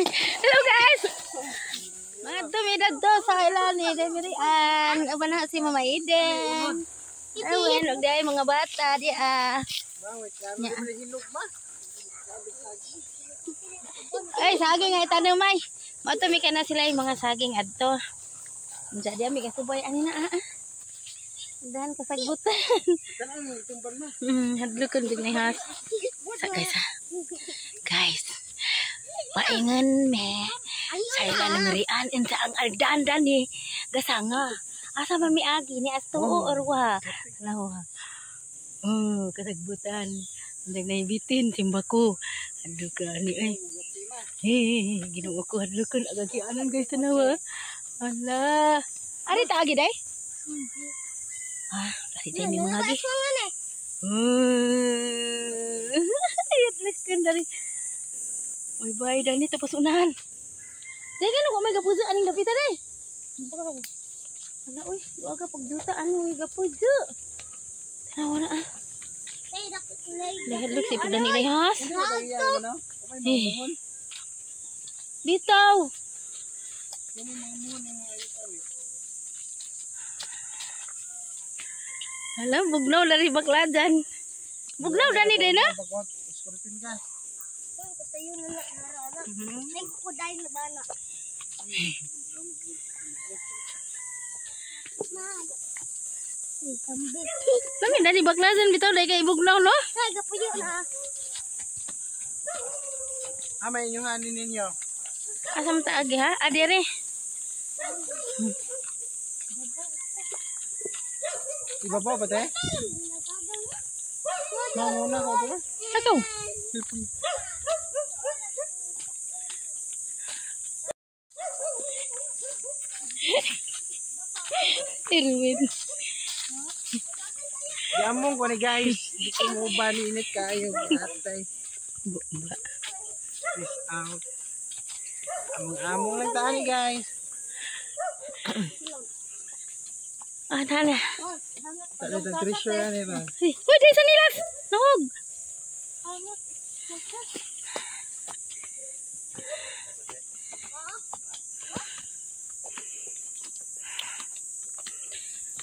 Hello guys. Mga tumidad to sa kailan ni Demirian. Uban na si Mama Eden. Erwin, og day mga bata di ah. Nya. Ay, saging ay tanom ay. Matumi ka na sila yung mga saging adto. Unsa di ami kasubay ani na ah. Dahan kasagbutan. Hadlokon jud ni has. Sa guys ah. Guys. Paingan me. Sa ila ni Marian unsa ang aldan dani. Gasanga. Asa man miagi ni asto or wa. Tanawa. Oh, kasagbutan. Unsa na bitin simba ko. Hadlok ka ani ay. Eh, ginawa ko hadlokon agagianan guys tanawa. Ala. Ari ta agi day? Ah, kasi tayo may mga agi. Ay, hadlokon dari. Uy, bye dani tapos unahan. Dai gano ko may gapuzo aning dapita day. Ala uy, wa ka pagduta ano uy gapuzo. Tanawa na ah. Dahil si pud dani has. Eh. Bitaw. Hala, bugnaw lari bakladan. Bugnaw dani day na? Lami dani bakladan bitaw day kay bugnaw no? Ah, may inyong hanin ninyo. Asa man ta agi ha? Adere. Iba po ba te? Manguna ko ba? Ato. Irwin. Yamong ko ni guys. Di ko mo ba ni init kayo. Atay. Ba. Peace out. Among-among lang tayo guys. Ah, tana. Talo sa treasure ani ba? Uy, di sa nilas. Nahog.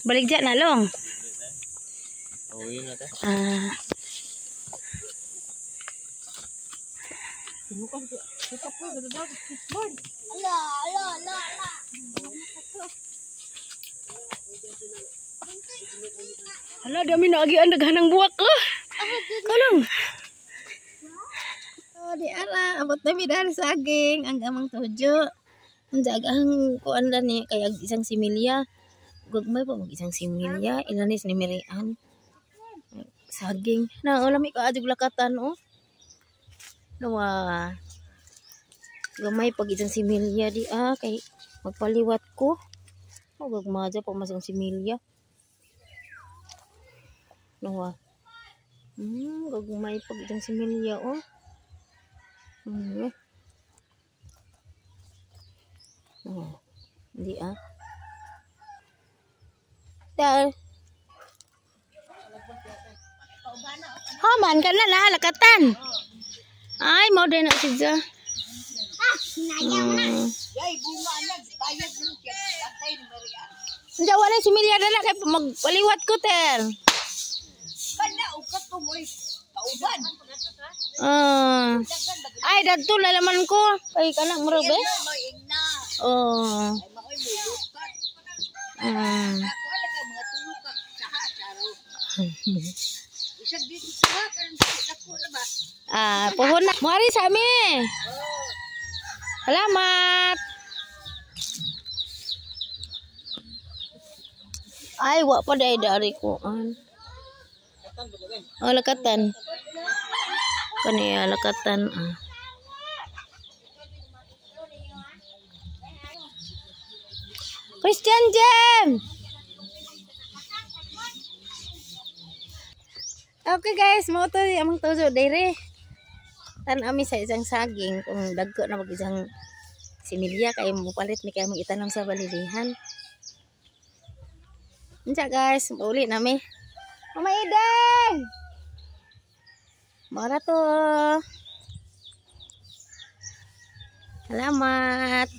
Balik dyan na long. Uwi na ta. Ah. Hala, dami na agian daghanang buwak ko. Kalong. Oh, di ara, abot na mi dahil saging ang amang tujo. Unsa ang kuan ni kay isang similya. Gugmay pa mag isang similya, ilanis ni Mirian. Saging. Na ulami ka adug lakatan oh. Nawa. Gamay pag isang similya di ah kay magpaliwat ko. Oh, gugma pa mas ang similya. Nawa. Gugmay pag isang similya oh. Oh, di ah. Dal. Haman ka na na lakatan. Ay, mo din na siya. Unsa wala si Milya na kay magpaliwat ko ter. Ah. Ay dadto lalaman ko. Ay kana murag be. Oh. Ah. Ah, pohon na. Mari sa ami. Salamat. Ay, wa pa day dari ko. Oh, lakatan. Kani lakatan. Ah. Christian Jam. Okay guys, mo to among tuzo dire. Tan-ami sa isang saging kung dagko na mag isang similya kay mo palit mi kay mong itanom sa balilihan. Unsa guys, uli nami. Mama Eden. Mara to. Salamat.